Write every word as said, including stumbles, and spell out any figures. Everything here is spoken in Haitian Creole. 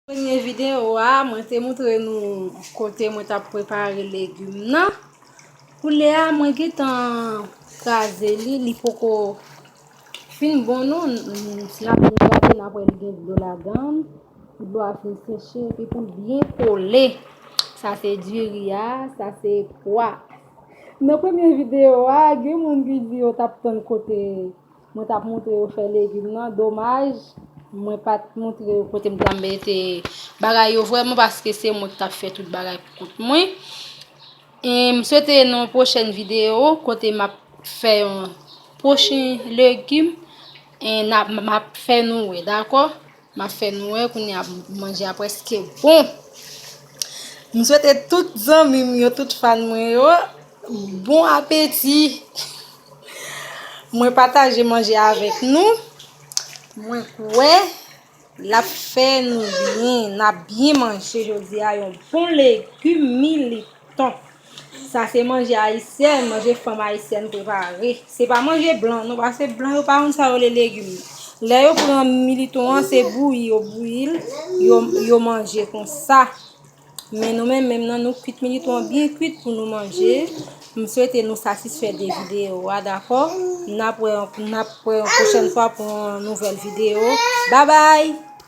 Premye videyo a, mwen te montre nou kote mwen t ap prepare legim nan. Koulye a, mwen gentan kraze li, li poko fin bon non. N-, n-, si n ap gade, n ap wè li gen dlo ladan l. Dlo a fin seche, epi pou l byen kole. Sa se diri a, sa se pwa. Nan premye videyo a, gen moun ki di yo t ap tann kote mwen t ap montre yo fè legim nan. Domaj, mwen pa t montre yo kote m t ap mete bagay yo vrèman, paske se mwen ki t ap fè tout bagay pou kont mwen. E m swete nan yon pwochèn videyo, kote m ap fè yon pwochen legim, e n ap, m ap fè nou wè, dakò? M ap fè nou wè kounye a manje a prèske bon. M swete tout zanmi m yo, tout fan mwen yo, bon apeti. Mwen pataje manje avèk nou. Mwen kwè l ap fè nou byen. N ap byen manje jodi a, yon bon legim militon. Sa se manje ayisyèn, manje fanm ayisyèn prepare. Se pa manje blan non, paske blan yo pa konn sa yo rele legim. Lè yo pran militon an, se bouyi yo bouyi l, yo, yo manje konsa. Men nou menm, menm nan, nou kwit militon an byen kwit pou nou manje. M swete nou satisfè de videyo a, dakò? N ap wè, n ap wè yon pwochèn fwa pou yon nouvèl videyo. Babay!